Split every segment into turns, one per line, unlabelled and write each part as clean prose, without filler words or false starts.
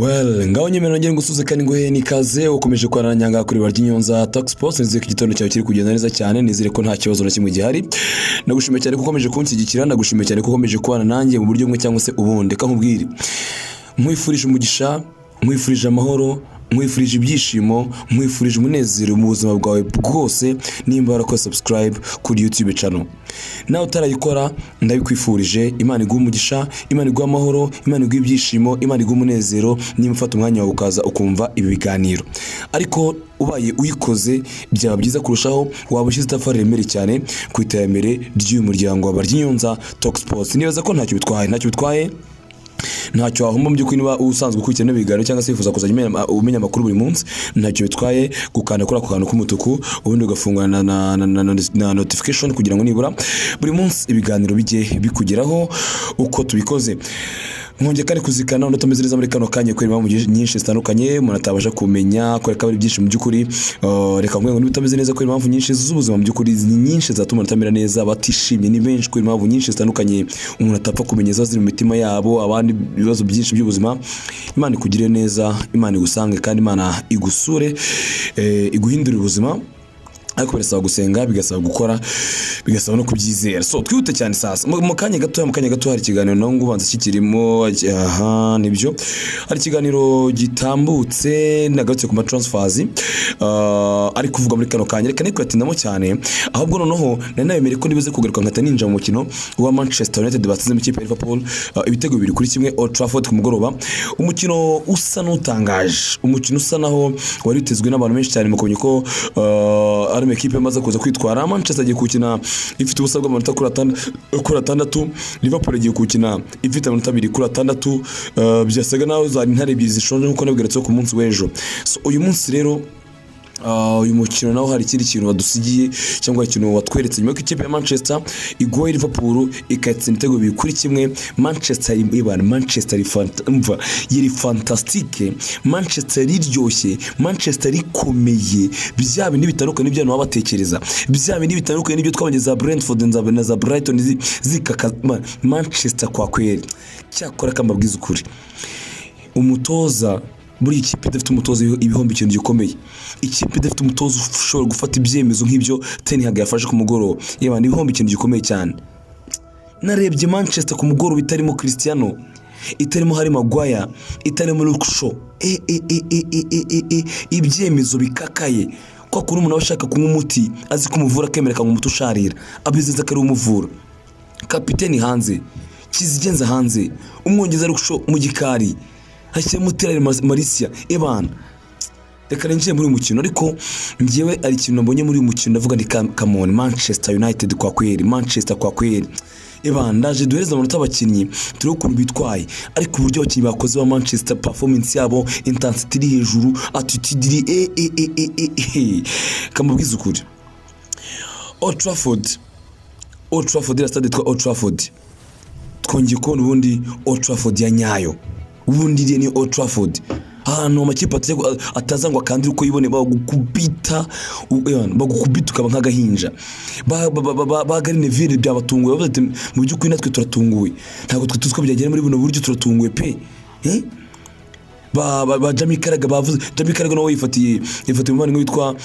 Well, ngaho nyemera nongere ngusuze kandi nguhe n'ikaze. Ukomeje kubana nyanga kuri Baryinyonza Talk Sports. Nizere ko igitondo cyawe kiri kugenda neza cyane, nizere ko nta kibazo na kimwe gihari. Nagushimiye cyane ko ukomeje kunshyigikira, nagushimiye cyane ko ukomeje kubana nanjye mu buryo bumwe cyangwa se ubundi. Reka nkubwire, nkwifurije umugisha, nkwifurije amahoro, nkwifurije ibyishimo, nkwifurije umunezero mu buzima bwawe bwose. Nimba warakoze subscribe kuri YouTube channel, nawe utarayikora, ndabikwifurije. Imana iguhe umugisha, Imana iguhe amahoro, Imana iguhe ibyishimo, Imana iguhe umunezero niba ufata umwanya wawe ukaza ukumva ibi biganiro. Ariko ubaye uyikoze byaba byiza kurushaho, waba ushyize itafari riremereye cyane ku iterambere ry'uyu muryango wa Baryinyonza Talk Sports. Nibaza ko ntacyo bitwaye, ntacyo bitwaye, ntacyo wahomba mu by'ukuri. Niba usanzwe ukurikirana ibiganiro cyangwa se wifuza kuzajya umenya amakuru buri munsi, ntacyo bitwaye gukanda kuri ako kantu k'umutuku, ubundi ugafungura na notification kugira ngo nibura buri munsi ibiganiro bijye bikugeraho uko tubikoze. Mwongeye kandi kuzikana undi utameze neza muri kano kanya kubera impamvu nyinshi zitandukanye umuntu atabasha kumenya, kubera ko ari byinshi mu by'ukuri. Reka mvuge ngo niba utameze neza kubera impamvu nyinshi z'ubuzima, mu by'ukuri ni nyinshi zatuma umuntu atamera neza. Batishimye ni benshi kubera impamvu nyinshi zitandukanye umuntu atapfa kumenya ziba ziri mu mitima yabo, abandi ibibazo byinshi by'ubuzima. Imana ikugire neza, Imana igusange kandi Imana igusure, iguhindurire ubuzima. Ariko birasaba gusenga, bigasaba gukora, bigasaba no kubyizera. So twihute cyane sasa, mu kanya gato, mu kanya gato hari ikiganiro naho ngo ubanza kikirimo. Aha nibyo, hari ikiganiro gitambutse nagarutse ku ma transfers ari kuvugwa muri kano kanya. Reka nikuyatinamo cyane, ahubwo noneho nari nabemereye ko nibuze kugaruka nkahita ninjira mu mukino wa Manchester United batsinze mu ikipe ya Liverpool ibitego 2-1 Old Trafford ku mugoroba. Umukino usa n'utangaje, umukino usa naho wari witezwe n'abantu benshi cyane mu kumenya ko ari amakipe amaze kuza kwitwara. Manchester agiye gukina ifite ubusa bw'amanota kuri 6, Liverpool igiye gukina ifite amanota 2 kuri 6. Byasaga naho zari intare ebyiri zishonje nk'uko nabigarutseho ku munsi w'ejo. So uyu munsi rero, uyu mukino nawo hari ikindi kintu wadusigiye cyangwa ikintu watweretse nyuma y'uko ikipe ya Manchester igoye Liverpool ikatsinda ibitego 2-1. Manchester ibana, Manchester umva, yiri fantastique, Manchester iryoshye, Manchester ikomeye, bya bindi bitandukanye n'ibyo abantu baba batekereza, bya bindi bitandukanye n'ibyo twabonye za Brentford na za Brighton zikaka Manchester kwa kweli. Cyakora kambabwiza ukuri, umutoza, buri ikipe idafite umutoza ibihomba ikintu gikomeye. Ikipe idafite umutoza ushobora gufata ibyemezo nk'ibyo Ten Hag yafashe ku mugoroba, yewe, ibihomba ikintu gikomeye cyane. Narebye Manchester ku mugoroba itarimo Cristiano, itarimo Harry Maguire, itarimo Luke Shaw, e, e, e, e, e, e, e, e, ibyemezo bikakaye kwa kuntu umuntu aba ashaka kunywa umuti azi ko umuvura, akemera akanywa umuti usharira abizeza ko ari umuvura. Kapiteni hanze, kizigenza hanze, Umwongereza Luke Shaw mu gikari, hashyiramo Tyrell Malacia. Ebana, reka ninjire muri uyu mukino. Ariko njyewe hari ikintu nabonye muri uyu mukino, ndavuga ni come on, Manchester United kwa kweli, Manchester kwa kweli. Ebana, ndaje duhereze amanota abakinnyi, turebe ukuntu bitwaye. Ariko uburyo abakinnyi bakoze ba Manchester, performance yabo, intensity iri hejuru, attitude iri e e e e e e, kamubwiza ukuri, Old Trafford, Old Trafford, iriya stade yitwa Old Trafford, twongeye kubona ubundi Old Trafford ya nyayo. Ubundi iriya ni Old Trafford, ahantu amakipe ataza ngo akandire uko yibone, bagukubita, bagukubita ukaba nk'agahinja. Ba Gary Neville byabatunguye, bavuze ati: "Mu by'ukuri natwe turatunguwe, ntabwo twe tuzi ko byagera muri buno buryo, turatunguwe pe." Eh? Ba Jamie Carragher bavuze, Jamie Carragher nawe yifatiye umuvandimwe witwa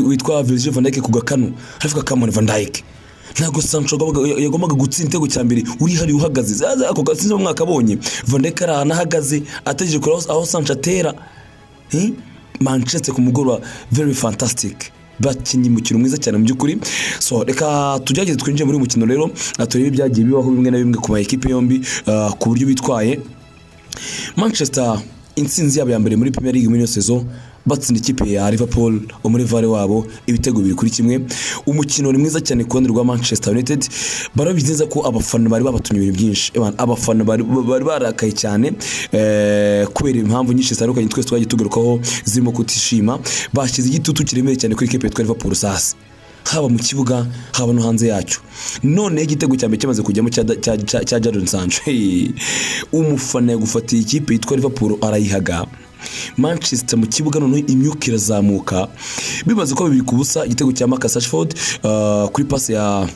witwa Virgil van Dijk ku gakanu, aravuga: "Come on, Van Dijk, ntabwo Sancho yagombaga gutsinda igitego cya mbere uri hari uhagaze." Zaza ako gasinze mu mwaka abonye Van Dijk ari ahantu ahagaze ategereje kureba aho Sancho atera. Eh? Manchester ku mugoroba very fantastic, bakinnye umukino mwiza cyane mu by'ukuri. So reka tugerageze twinjire muri uyu mukino rero, turebe ibyagiye bibaho bimwe na bimwe ku ma ekipe yombi, ku buryo bitwaye. Manchester, intsinzi yabo ya mbere muri Premier League muri iyo saison, batsinda ikipe ya Liverpool muri vare wabo ibitego 2-1. Umukino ni mwiza cyane ku ruhande rwa Manchester United. Barabizi neza ko abafana bari babatumye ibintu byinshi. Ebana, abafana bari barakaye cyane, kubera impamvu nyinshi zitandukanye twese twagiye tugarukaho zirimo kutishima. Bashyize igitutu kiremereye cyane kuri ikipe yitwa Liverpool sasa, haba mu kibuga, haba no hanze yacyo. Noneho igitego cya mbere cyamaze kujyamo cya Jadon Sancho, hey, umufana yagufatiye ikipe yitwa Liverpool arayihaga. Manchester mu kibuga noneho imyuka irazamuka, bimaze kuba 2-0. Igitego cya Marcus Rashford kuri passe ya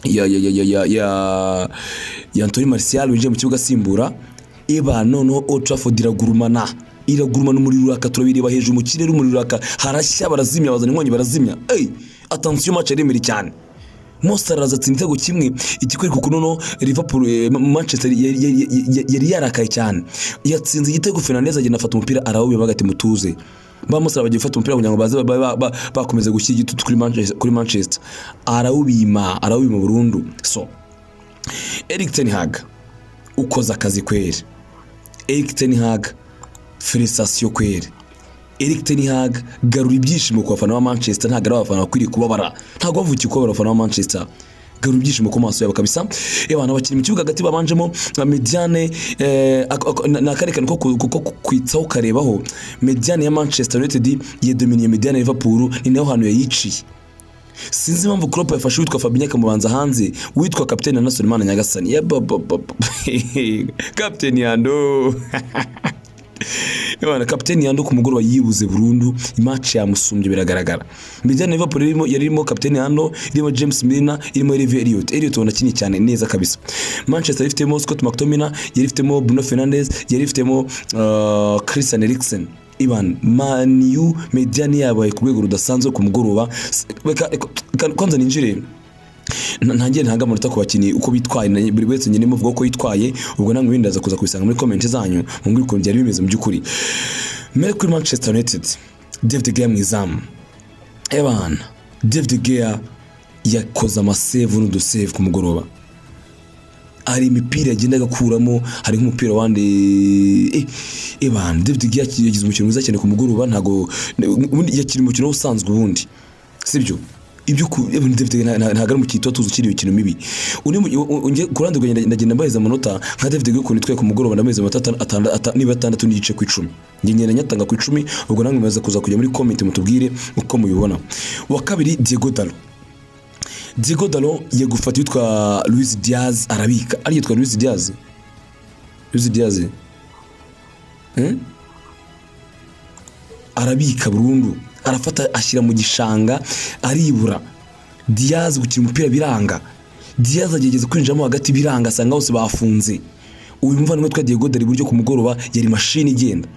ya ya ya ya ya ya Ya Anthony Martial winjiye mu kibuga asimbura. Eba, noneho Old Trafford iragurumana, iragurumana, umuriro uraka, turabireba hejuru mu kirere, umuriro uraka, harashya, barazimya, bazana inkongi barazimya. Ey, attention, match yaremere cyane. Mo Salah araza atsinda igitego kimwe, ikikwereka ukuntu noneho Liverpool, Manchester yari yarakaye cyane. Yatsinze igitego, Fernandes agenda afata umupira arawubiba, bagati mutuze. Ba Mo Salah bagiye gufata umupira kugira ngo baze bakomeze gushyira igitutu kuri Manchester, arawubima, arawubima burundu. So Erik ten Hag ukoze akazi kweri, Erik ten Hag, félicitations kweri. Erik ten Hag, garura ibyishimo ku bafana ba Manchester. Ntabwo ari abafana bakwiriye kubabara, ntabwo bavukiye kubabara. Abafana ba Manchester, garura ibyishimo ku maso yabo kabisa. Abantu abakinnyi mu kibuga hagati babanjemo nka médiane, ni akarekane ko kwitsaho ukarebaho. Médiane ya Manchester United yedominiye médiane ya Liverpool, ni naho hantu yayiciye. Sinzi impamvu Klopp yafashe uwitwa Fabinho akamubanza hanze, witwa kapiteni Nelson Imana Nyagasani ya kapiteni Yando. Ebana, kapiteni Yando ku mugoroba yibuze burundu, match yamusumbye biragaragara. Médiane Liverpool irimo, yari irimo kapiteni Yando, irimo James Milner, irimo Harvey Elliott. Elliott ubona akiniye cyane neza kabisa. Manchester ifitemo Scott McTominay, yari ifitemo Bruno Fernandes, yari ifitemo Christian Eriksen. Iban Man U médiane yabaye ku rwego rudasanzwe ku mugoroba. Reka kwanza ninjire ntangire ntange amanota ku bakinnyi uko bitwaye, buri wese nyine muvuga uko yitwaye. Ubwo namwe ibindi ndaza kuza kubisanga muri comment zanyu, mumbwire ukuntu byari bimeze mu by'ukuri. Mbere kuri Manchester United, David Gea mu izamu. Ebana, David Gea yakoze amasave n'udusave ku mugoroba. Hari imipira yagendaga akuramo, hari nk'umupira wandi. Ebana, David Gea yagize umukino mwiza cyane ku mugoroba. Ntago ubundi yakina umukino usanzwe ubundi, sibyo? Ibyo ku ebana, David Gea ntabwo ari umukinnyi tuba tuzi ukina imikino mibi. Undi ku ruhande rwanjye ndagenda mbaheza amanota nka David Gea ukuntu yitwaye ku mugoroba, ndamuheza amanota niba 6.5 ku 10. Njye ngenda nyatanga ku 10. Ubwo namwe mumaze kuza kujya muri comment mutubwire uko mubibona. Wa kabiri, Diego Dalot. Diego Dalot yegufata witwa Luis Diaz arabika, ari yitwa Luis Diaz, Luis Diaz, eh? Arabika burundu, arafata ashyira mu gishanga, aribura. Diaz gukina umupira biranga, Diaz agerageza kwinjiramo hagati biranga, asanga hose bafunze. Uyu muvandimwe witwa Diego Dalot iburyo ku mugoroba yari mashini igenda,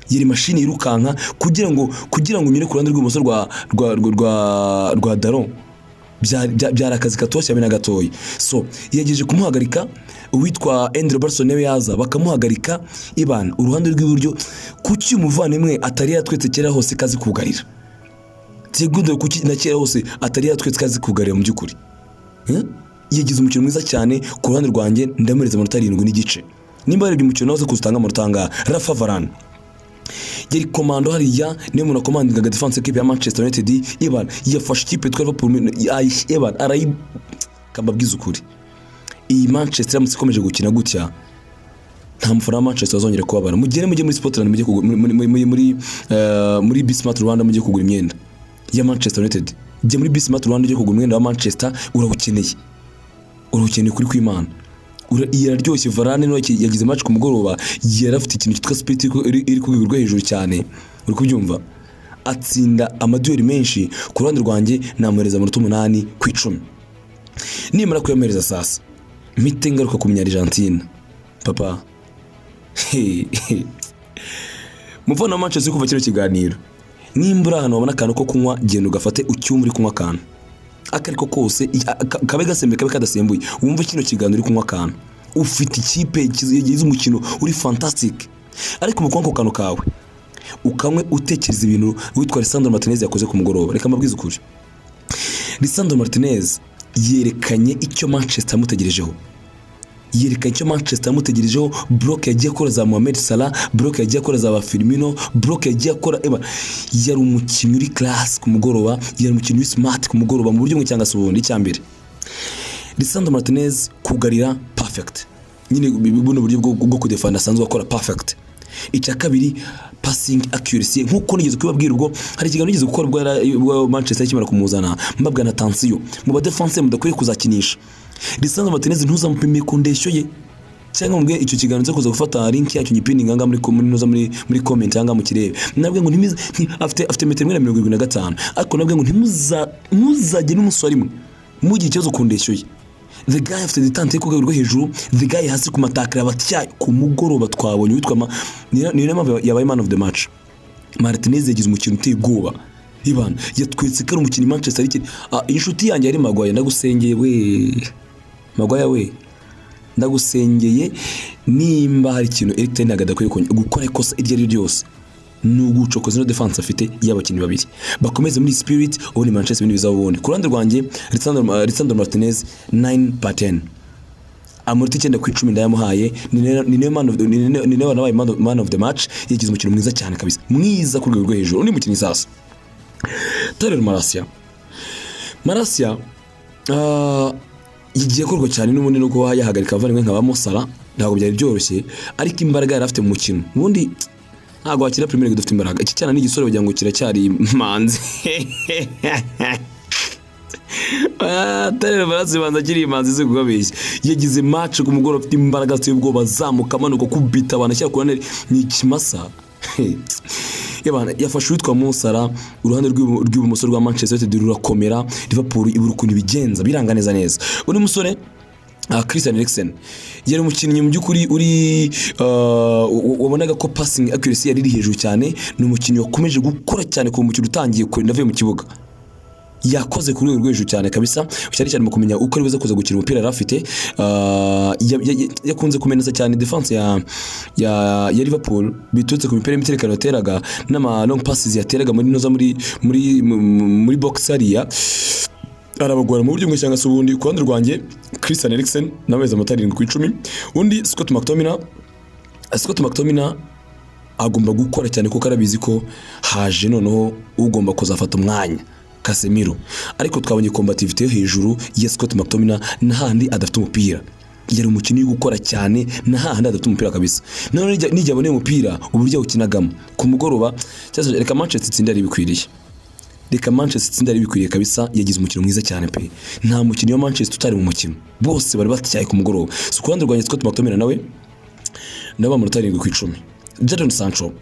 yari mashini yirukanka kugira ngo unyure ku ruhande rw'ibumoso rwa Dalot byari akazi katoshye habe na gatoya. So yegeje kumuhagarika, uwitwa Andrew Robertson nawe yaza bakamuhagarika. Ibana uruhande rw'iburyo, kuki umuvandimwe atari yatwetse kera hose kazi kugarira? Diego Dalot kuki na kera hose atari yatwetse kazi kugarira mu by'ukuri? Eh? Yagize umukino mwiza cyane. Ku ruhande rwanjye ndamuhereza amanota 7.5. Nimba warebye umukino nawe kuza utanga amanota angahe? Rafa Varane yari komando hariya, niyo muntu akomandingaga defense equipe ya Manchester United. Iban yafashe ikipe yitwa Liverpool, Iban arayi kambabwiza ukuri, iyi Manchester iramutse ikomeje gukina gutya, nta mufana wa Manchester wazongera kubabara. Mugende mujye muri Sportland, mujye kugura muri Bismart Rwanda, mujye kugura imyenda ya Manchester United. Jya muri Bismart Rwanda ujye kugura umwenda wa Manchester, urawukeneye, urawukeneye kuri kw'Imana. Iraryoshye. Varane nawe yagize match ku mugoroba, yari afite ikintu cyitwa spirit iri ku rwego rwo hejuru cyane, uri kubyumva, atsinda amaduel menshi. Ku ruhande rwanjye namuhereza amanota 8 ku 10. Nimara kuyamuhereza, sasa mpite ngaruka ku munya-Argentine papa mufana wa Manchester. Kuva kino kiganiro, nimba uri ahantu wabona akantu ko kunywa, genda ugafate ucyumva uri kunywa akantu ako ariko kose, kabe gasembuye, kabe kadasembuye, wumve kino kiganiro uri kunywa akantu, ufite ikipe yagize umukino uri fantastic. Ariko mu kunywa ako kantu kawe, ukanywe utekereza ibintu witwa Lisandro Martinez yakoze ku mugoroba. Reka mbabwize ukuri, Lisandro Martinez yerekanye icyo Manchester yamutegerejeho, yerekanye icyo Manchester yamutegerejeho. Block yagiye akora za Mohamed Salah, block yagiye akora za ba Firmino, block yagiye akora, eba yari umukinnyi uri class ku mugoroba, yari umukinnyi uri smart ku mugoroba mu buryo bumwe cyangwa se ubundi. Icya mbere, Lisandro Martinez kugarira perfect nyine, buno buryo bwo kudefanda asanzwe akora perfect. Icya kabiri, passing accuracy. Nkuko nigeze kubabwira, ubwo hari ikiganiro nigeze gukora ubwo Manchester ikimara kumuzana, mbabwira na attention mu ba defense mudakwiye kuzakinisha Lisandro Martinez, ntuzamupime ku ndeshyo ye. Cyangwa mubwe icyo kiganiro nza kuza gufata link yacyo nyipininga ngaha muri noza muri comment cyangwa mu kirebe. Nabwe ngo ntimize afite metero 1.75, ariko nabwe ngo ntuzajye n'umusore rimwe mugire ikibazo ku ndeshyo ye. The guy afite détente ku rwego rwo hejuru. The guy hasi ku ma tackle abatyaye. Ku mugoroba twabonye witwa ni nayo mpamvu yabaye man of the match. Martinez yagize umukino uteye ubwoba. Ibana yatwetse ko ari umukinnyi Manchester City. Inshuti yanjye yari Maguire, ndagusengeye we, Maguire we, ndagusengeye. Nimba hari ikintu Erik ten Hag adakwiye gukora, ikosa iryo ari ryo ryose, ni ugucokoza ino defense afite y'abakinnyi babiri. Bakomeze muri spirit, ubundi Manchester ibindi bizaba ubundi. Ku ruhande rwanjye, Lisandro Martinez 9 per 10, amanota 9 ku 10 ndayamuhaye. Ni nawe wanabaye man of the match. Yagize umukino mwiza cyane kabisa, mwiza ku rwego rwo hejuru. Undi mukinnyi sasa, Tyrell Malacia. Malacia yagiye akorwa cyane n'ubundi no kuba yahagarika abavandimwe nka ba Mo Salah, ntabwo byari byoroshye, ariko imbaraga yari afite mu mukino, ubundi ntabwo wakina Premier League udafite imbaraga. Iki cyana ni igisore wagira ngo kiracyari manzi. Tyrell Malacia banza akiri imanzi zo kukabeshya. Yagize match ku mugoroba afite imbaraga ziteye ubwoba, azamuka, amanuka, kubita abantu, ashyira ku ruhande, ni ikimasa. Yabana yafashe uwitwa Mo Salah, uruhande rw'ibumoso rwa Manchester United rurakomera, Liverpool ibura ukuntu ibigenza, biranga neza neza. Undi musore, Christian Eriksen, yari umukinnyi mu by'ukuri uri wabonaga ko passing accuracy yari iri hejuru cyane. Ni umukinnyi wakomeje gukora cyane ku mukino utangiye kurinda avuye mu kibuga. Yakoze ku rwego rwo hejuru cyane kabisa, cyane cyane mu kumenya uko ari buze kuza gukina umupira yari afite. Yakunze kumeneza cyane defense ya Liverpool biturutse ku mipira y'imiterekano yateraga n'ama long passes yateraga muri noza muri box hariya, arabagora mu buryo bumwe cyangwa se ubundi. Ku ruhande rwanjye, Christian Eriksen nawe amanota 7 ku 10. Undi, Scott McTominay. Scott McTominay agomba gukora cyane kuko arabizi ko haje noneho ugomba kuzafata umwanya, Casemiro, ariko twabonye combativité yo hejuru ya Scott McTominay n'ahandi adafite umupira. Yari umukinnyi uri gukora cyane n'ahandi adafite umupira kabisa. None nijya aboneye umupira, uburyo yawukinagamo ku mugoroba cyangwa, reka Manchester itsinde yari bikwiriye, reka Manchester itsinde yari bikwiriye kabisa. Yagize umukino mwiza cyane pe. Nta mukinnyi wa Manchester utari mu mukino, bose bari batyaye ku mugoroba. So ku ruhande rwanjye, Scott McTominay nawe amanota 7 ku 10. Jadon Sancho,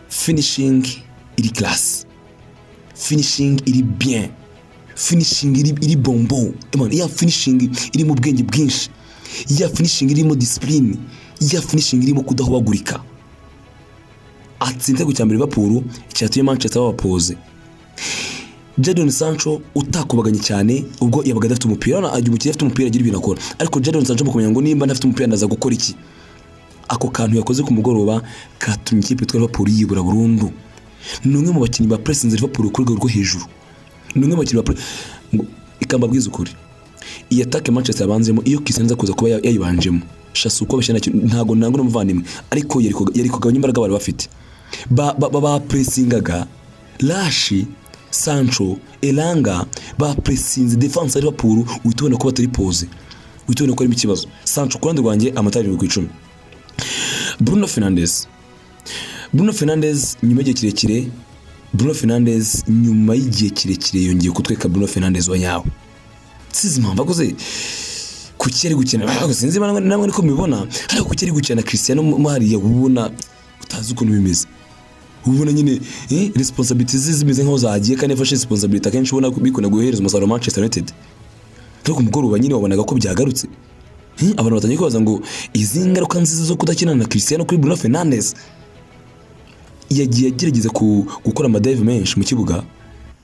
finishing iri class, finishing iri bien, finishing iri bombo. Eman, ya finishing iri mu bwenge bwinshi, ya finishing irimo discipline, ya finishing irimo kudahubagurika. Atsinze igitego cya mbere Liverpool cyatumye Manchester babapoze. Jadon Sancho utakubaganye cyane ubwo yabaga adafite umupira. Urabona igihe umukinnyi afite umupira agira ibintu akora, ariko Jadon Sancho mu kumenya ngo nimba ntafite umupira ndaza gukora iki, ako kantu yakoze ku mugoroba katumye ikipe yitwa Liverpool yibura burundu. Ni umwe mu bakinnyi ba pressinze Liverpool ku rwego rwo hejuru. Ni umwe mu bakinnyi ba ngo ikambabwiza ukuri, iyi attaque Manchester yabanzemo, iyo Cristiano aza kuza kuba yayibanjemo shasi uko bashyira, ntago ntabwo n'umuvandimwe, ariko yari kugabanya imbaraga bari bafite. Ba pressingaga Rash, Sancho, Elanga, ba pressinze defense ya Liverpool, uhita ubona ko batari posé, uhita ubona ko harimo ikibazo. Sancho, ku ruhande rwanjye, amanota 7 ku 10. Bruno Fernandes. Bruno Fernandes nyuma y'igihe kirekire, Bruno Fernandes nyuma y'igihe kirekire yongeye kutweka Bruno Fernandes wa nyawe. Sinzi impamvu akoze, kuki ari gukina, sinzi namwe niko mubibona, ariko kuki ari gukina Cristiano mo hariya, ubona utazi ukuntu bimeze, ubona nyine responsibility ze zimeze nkaho zagiye, kandi yafashe responsibility akenshi ubona ko bikunda guhereza umusaruro Manchester United. Ariko ku mugoroba nyine wabonaga ko byagarutse. Abantu batangiye kwibaza ngo izi ngaruka nziza zo kudakina na Cristiano kuri Bruno Fernandes. Yagiye agerageza gukora ama dive menshi mu kibuga.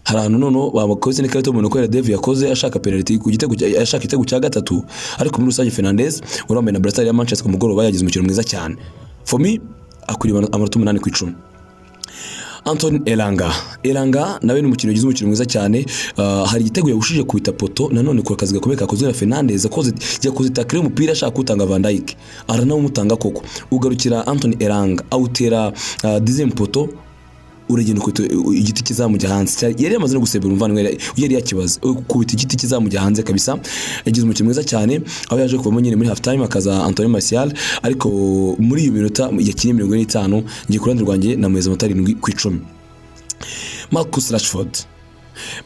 Hari ahantu noneho bakoze n'ikarita y'umuntu kubera dive yakoze ashaka penalty ku gitego ashaka igitego cya gatatu. Ariko muri rusange, Fernandes wari wambaye na brassard ya Manchester ku mugoroba yagize umukino mwiza cyane. For me, akwiriye amanota 8 ku 10. Anthony Elanga. Elanga nawe ni umukinnyi wagize umukino mwiza cyane. Hari igitego yahushije kubita poteau, nanone kora akazi gakomeye kakozwe na Fernandes. Yakoze tackle y'umupira ashaka kuwutanga Van Dijk, aranawumutanga koko, ugarukira Anthony Elanga, awutera deuxième poteau, uragenda ukubita igiti kizamujya hanze. Yari yamaze no gusebera umuvandimwe, yari yakibaze ukubita igiti kizamujya hanze kabisa. Yagize umukino mwiza cyane, aho yaje kuvamo nyine muri half time akaza Anthony Martial, ariko muri iyo minota yakinnye 45, ngiye ku ruhande rwanjye namuheza amanota 7 ku 10. Marcus Rashford.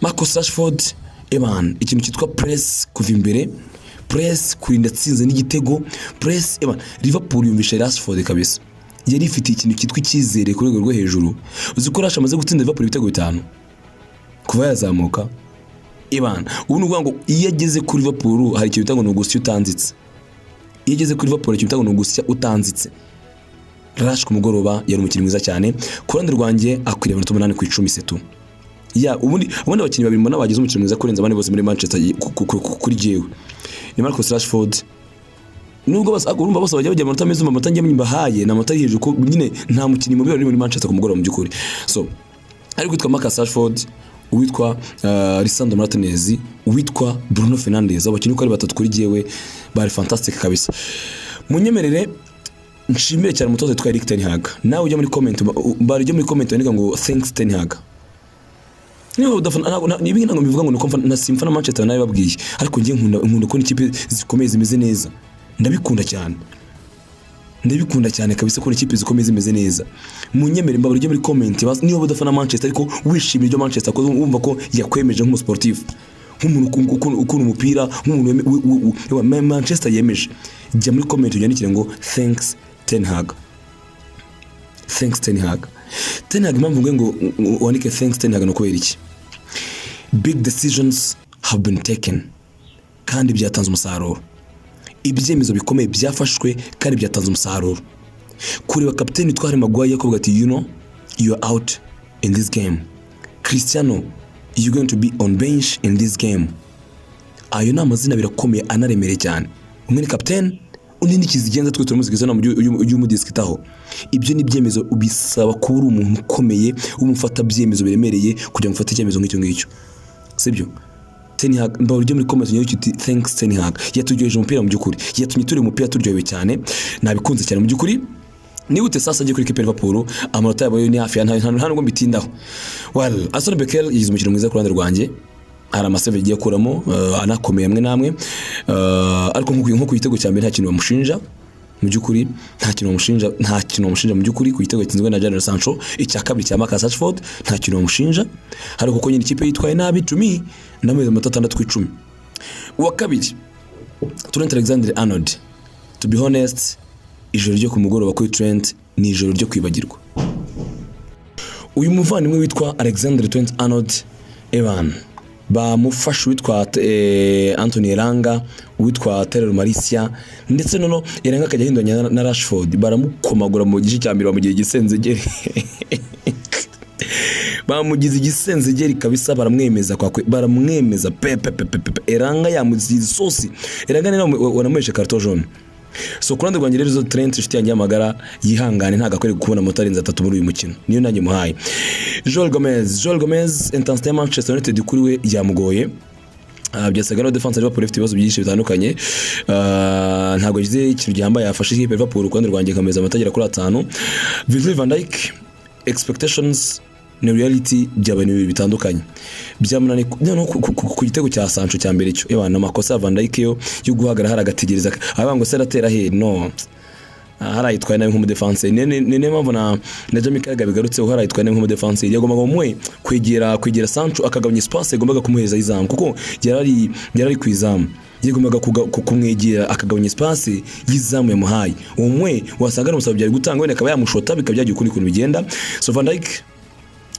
Marcus Rashford, eban, ikintu cyitwa press kuva imbere, press kurinda atsinze n'igitego, press, eban, Liverpool yumvisha Rashford kabisa yari ifitiye ikintu cyitwa icyizere ku rwego rwo hejuru. Uzi ko Rash amaze gutsinda Liverpool ibitego bitanu kuva yazamuka? Ibana ubu ni ukuvuga ngo iyo ageze kuri Liverpool hari ikintu bita ngo ni ugusya utanzitse. Iyo ageze kuri Liverpool, ikintu bita ngo ni ugusya utanzitse. Rash ku mugoroba yari umukinnyi mwiza cyane. Ku ruhande rwanjye akwiriye amanota 8 ku 10 setu. Ya, ubundi abakinnyi babiri mbona bagize umukino mwiza kurenza abandi bose muri Manchester kuri jewe ni Marcus Rashford, nubwo bose urumva bose bajya bagira amanota meza. Amanota njye mbahaye ni amanota ari hejuru, ko nyine nta mukinnyi mubi wari muri Manchester ku mugoroba mu by'ukuri. So ariko witwa Marcus Rashford, uwitwa Lisandro Martinez, uwitwa Bruno Fernandes, abakinnyi uko ari batatu kuri jewe bari fantastic kabisa. Munyemerere nshimire cyane umutoza witwa Erik ten Hag. Nawe ujya muri comment, bari ujya muri comment wandika ngo "Thanks Ten Hag". Niba udafana, ntabwo ntabwo mbivuga ngo nuko na simfana Manchester, nawe babwiye, ariko njye nkunda kubona ikipe zikomeye zimeze neza. Ndabikunda cyane, ndabikunda cyane kabisa kubona ikipe zikomeye zimeze neza. Munyemere mbabare ujye muri comment, niba udafana Manchester ariko wishimira ibyo Manchester akoze, wumva ko yakwemeje nk'umusportif, nk'umuntu ukunda umupira, nk'umuntu Manchester yemeje, jya muri comment unyandikire ngo "Thanks Ten Hag, thanks Ten Hag". Ten Hag, impamvu ngo wandike "Thanks Ten Hag" ni ukubera iki? Big decisions have been taken kandi byatanze umusaruro. Ibyemezo bikomeye byafashwe kandi byatanze umusaruro. Kureba kapiteni witwa Harry Maguire akavuga ati "You know you are out in this game. Cristiano, you going to be on bench in this game." Ayo ni amazina abiri akomeye anaremereye cyane. Umwe ni kapiteni, undi ni kizigenza, twe turamuzi Cristiano ujye umudisikitaho. Ibyo ni ibyemezo bisaba kuba uri umuntu ukomeye w'umufata byemezo biremereye kugira ngo ufate icyemezo nk'icyo ngicyo, sibyo? Ten Hag, mbabura ujye muri comment unyandike uti "Thanks Ten Hag". Yaturyoheje umupira mu by'ukuri, yatumye turi umupira turyohewe cyane, nabikunze cyane mu by'ukuri. Nihute sasa njye kuri ikipe ya Liverpool. Amanota yabo yo ni hafi ya nta nubwo mbitindaho. Well, Alisson Becker yagize umukino mwiza ku ruhande rwanjye. Hari amasave yagiye akuramo anakomeye amwe n'amwe, ariko nko ku gitego cya mbere nta kintu bamushinja mu by'ukuri, nta kintu bamushinja, nta kintu bamushinja mu by'ukuri ku gitego gitsinzwe na Jadon Sancho. Icya kabiri cya Marcus Rashford nta kintu bamushinja, ariko kuko nyine ikipe yitwaye nabi, to me namuheze amanota 6 ku 10. Uwa kabiri, Trent Alexander-Arnold. To be honest, ijoro ryo ku mugoroba kuri Trent ni ijoro ryo kwibagirwa. Uyu muvandimwe witwa Alexander Trent Arnold, Evan bamufashe uwitwa Anthony Elanga, uwitwa Tyrell Malacia, ndetse noneho Elanga akajya ahinduranya na Rashford, baramukomagura mu gice cya mbere, bamugira igisenzegeri, bamugize igisenzegeri kabisa, baramwemeza kwakwe, baramwemeza pe pe pe pe pe. Elanga yamugize isosi. Elanga ni nawe wanamuheshe carton jaune. So ku ruhande rwanjye rero, izo Trent, inshuti yanjye y'amagara, yihangane, ntabwo akwiriye kubona amanota arenze 3 muri uyu mukino, niyo nanjye muhaye. Joel Gomez, Joel Gomez, intensité ya Manchester United kuri we yamugoye. Byasaga na defense ya Liverpool ifite ibibazo byinshi bitandukanye. Ntabwo yagize ikintu gihambaye yafashe ikipe ya Liverpool. Ku ruhande rwanjye nkameza amanota agera kuri 5. Virgil van Dijk, expectations na reality byabaye ibintu bitandukanye, byamunaniye noneho ku gitego cya Sancho cya mbere cyo, yewe, amakosa ya Van Dijk yo guhagarara hari agategereza abavuga ngo se aratera he? No harayitwaye nabi nk'umudefanse. Ni niyo mpamvu na Jamie Carragher bigarutseho, harayitwaye nabi nk'umudefanse. Yagombaga mwe kwegera Sancho akagabanya espace, yagombaga kumuhereza izamu kuko yarari ku izamu. Yagombaga kumwegera akagabanya espace y'izamu yamuhaye. Uwo mwe wasanga ari umusaruro byari gutanga, wenda akaba yamushota bikaba byagiye ukundi kuntu bigenda. So Van Dijk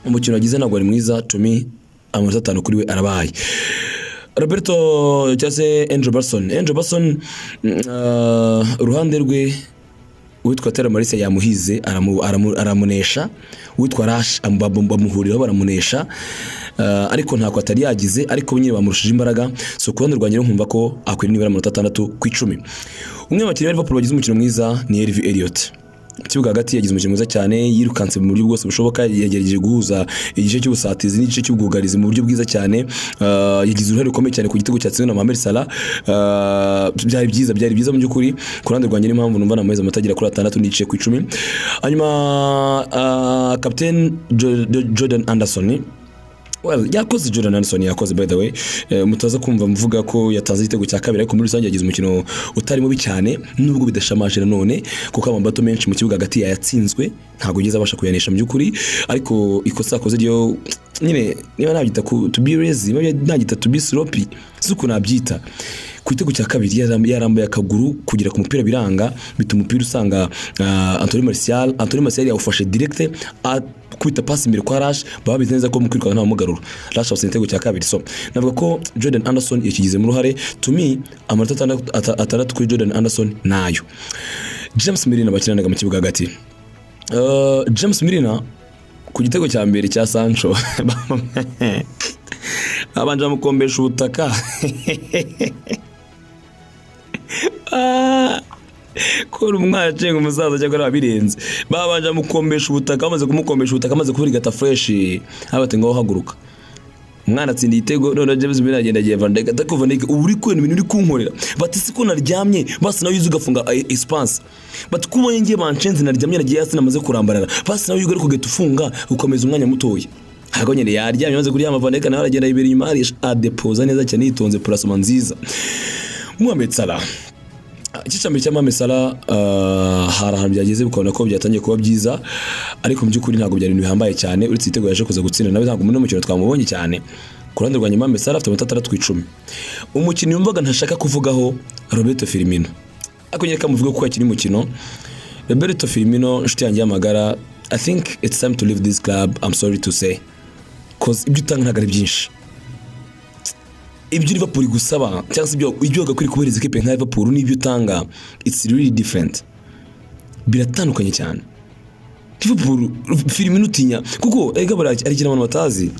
umukino wagize ntabwo wari mwiza. To me amanota 5 kuri we arabaye. Roberto cyangwa se Andrew Robertson, Andrew Robertson, uruhande rwe uwitwa Tyrell Malacia yamuhize, aramunesha. Uwitwa Rash bamuhuriraho baramunesha, ariko ntako atari yagize, ariko nyine bamurushije imbaraga. So ku ruhande rwanjye rero nkumva ko akwiriye nibura amanota 6 ku 10. Umwe mu bakinnyi ba Liverpool bagize umukino mwiza ni Harvey Elliott. Mu kibuga hagati yagize umukino mwiza cyane, yirukanse mu buryo bwose bushoboka, yagerageje guhuza igice cy'ubusatizi n'igice cy'ubwugarizi mu buryo bwiza cyane. Yagize uruhare rukomeye cyane ku gitego cyatsinzwe na Mohamed Salah. Byari byiza, byari byiza mu by'ukuri. Ku ruhande rwanjye niyo mpamvu numva namuheza amanota agera kuri 6.5 ku 10. Hanyuma kapiteni Jordan Henderson, well, yakoze. Jordan Henderson yakoze, by the way. Mutaza kumva mvuga ko yatanze igitego cya kabiri, ariko muri rusange yagize umukino utari mubi cyane, nubwo bidashamaje nanone, kuko amabato menshi mu kibuga hagati yayatsinzwe, ntabwo yigeze abasha kuyanesha mu by'ukuri. Ariko ikosa yakoze ryo Nyine niba nabyita to be lazy, niba nabyita to be sloppy, si uko nabyita. Ku gitego cya kabiri yarambuye akaguru kugera ku mupira biranga, bituma umupira usanga Anthony Martial. Anthony Martial yawufashe direct, akubita pass imbere kwa Rash. Baba bizi neza ko mu kwirukanka nta mugarura. Rash awutsinda igitego cya kabiri. So navuga ko Jordan Henderson yakigizemo uruhare. To me, amanota 6 kuri Jordan Henderson nayo. James Milner bakinanaga mu kibuga hagati. James Milner ku gitego cya mbere cya Sancho babanje bamukombesha ubutaka. Ah, kubona umwana acenga umusaza cyangwa abirenze, babanje bamukombesha ubutaka. Bamaze kumukombesha ubutaka, amaze kuburigata fresh, bati: "Ngaho haguruka." Umwana atsinda igitego. Noneho James Milner agenda, agiye Van Dijk atako: "Van Dijk, ubu uri kubona ibintu uri kunkorera?" Bati: "Siko naryamye basi nawe yuzuye ugafunga espace." Bati: "Kuba ngiye banshenze, naryamye, nagiye hasi, namaze kurambarara, basi nawe yugaruka ugahita ufunga ukomeza umwanya mutoya." Ntabwo nyine yaryamye. Amaze kuryama, Van Dijk nawe aragenda yibera inyuma hariya, adepoza neza cyane yitonze, placement nziza. Mohamed Salah, icyicambere cya Mohamed Salah, hari ahantu byageze bikabona ko byatangiye kuba byiza, ariko mu by'ukuri ntabwo byari ibintu bihambaye cyane, uretse igitego yaje kuza gutsinda. Nawe ntabwo muri uno mukino twamubonye cyane. Ku ruhande rwa Mohamed Salah afite amanota 6 ku 10. Umukinnyi wumvaga ntashaka kuvugaho, Roberto Firmino, ariko nyine kamuvuge kuko yakina umukino. Roberto Firmino, inshuti yanjye y'amagara, I think it's time to leave this club. I'm sorry to say, 'cause ibyo utanga ntabwo ari byinshi. Ibyo Liverpool igusaba cyangwa se ibyo wagakwiriye kubahiriza ikipe nka Liverpool n'ibyo utanga, it's really different, biratandukanye cyane. Liverpool, Firmino utinya kuko ega buriya ari ikintu abantu batazi: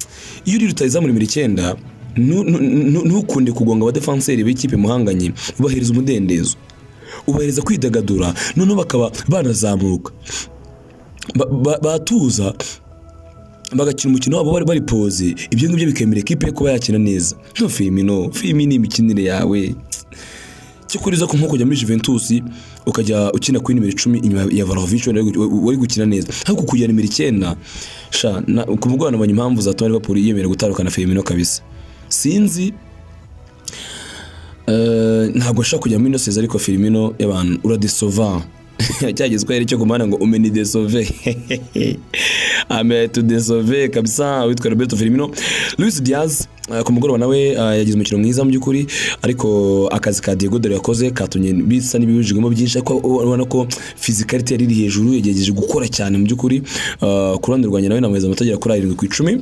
iyo uri rutahizamu nimero 9, ntukunde kugonga abadefanseri b'ikipe muhanganye, ubahereza umudendezo, ubahereza kwidagadura, noneho bakaba banazamuka, batuza bagakina umukino wabo bari posé. Ibyo ngibyo bikemera ikipe kuba yakina neza. No Firmino, Firmino, imikinire yawe cyakora ko nko kujya muri Juventus ukajya ukina kuri nimero 10 inyuma ya Vlahovic, wenda wari gukina neza, ariko kujya nimero 9 sha ku mugabane nabonye impamvu zatuma Liverpool yemera gutandukana Firmino kabisa. Sinzi, ntabwo ashaka kujya muri ino saison, ariko Firmino y'abantu uradesova cyagezwe cyo kumana ngo umeni desove ame tu desove kabisa, witwa Roberto Firmino. Luis Diaz, ku mugoroba nawe yagize umukino mwiza mu by'ukuri, ariko akazi ka Diego Dalot yakoze katumye bisa n'ibibujijwemo byinshi, ariko ubona ko physicality yari iri hejuru, yagerageje gukora cyane mu by'ukuri. Ku ruhande rwanjye nawe namuheza amanota agera kuri 7 ku 10.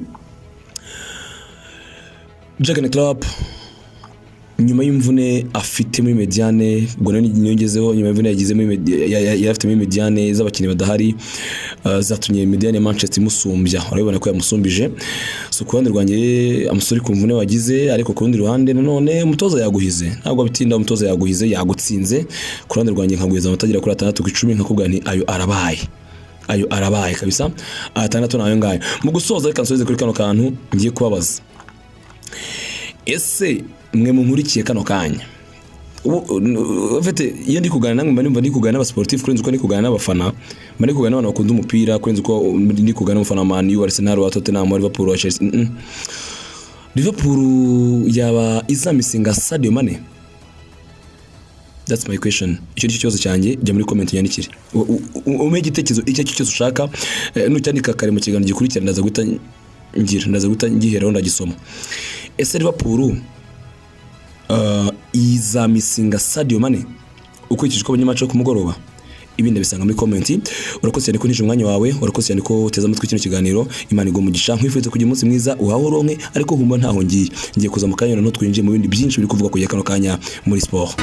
Jurgen Klopp, nyuma y'imvune afite muri médiane, ubwo nayo niyongezeho, nyuma y'imvune yagize muri yari afite muri médiane z'abakinnyi badahari, zatumye médiane ya Manchester imusumbya, urabibona ko yamusumbije. So ku ruhande rwanjye amusore ku mvune wagize, ariko ku rundi ruhande nanone umutoza yaguhize, ntabwo bitinda, umutoza yaguhize, yagutsinze. Ku ruhande rwanjye nkaguhiza amanota agera kuri 6 ku 10, nkakubwira nti ayo arabaye, ayo arabaye kabisa, 6 nayo ngayo. Mu gusoza, reka nsoreze kuri kano kantu ngiye kubabaza: ese mwe munkurikiye kano kanya, ufite, iyo ndi kuganira namwe mba numva ndi kuganira n'abasportif kurenza uko ndi kuganira n'abafana, mba ndi kuganira n'abantu bakunda umupira kurenza uko ndi kuganira n'umufana wa Man U, Arsenal, wa Tottenham, wa Liverpool, wa Chelsea. Liverpool yaba izamisinga Sadio Mane? That's my question. Icyo nicyo kibazo cyanjye. Jya muri comment unyandikire, umpe igitekerezo icyo ari cyo cyose ushaka. Nucyandika kare mu kiganiro gikurikira ndaza guhita ngiheraho ndagisoma. Ese Liverpool izamisinga Sadio Mane ukurikije uko abonye match yo ku mugoroba? Ibindi bisanga muri comment. Urakoze cyane ko ntije umwanya wawe, urakoze cyane ko uteze amatwi kino kiganiro. Imana iguhe umugisha. Nkwifuriza kugira umunsi mwiza, uhawe uronke, ariko humba ntaho ngiye, ngiye kuza mu kanya noneho twinjiye mu bindi byinshi biri kuvuga kujya kano kanya muri sport.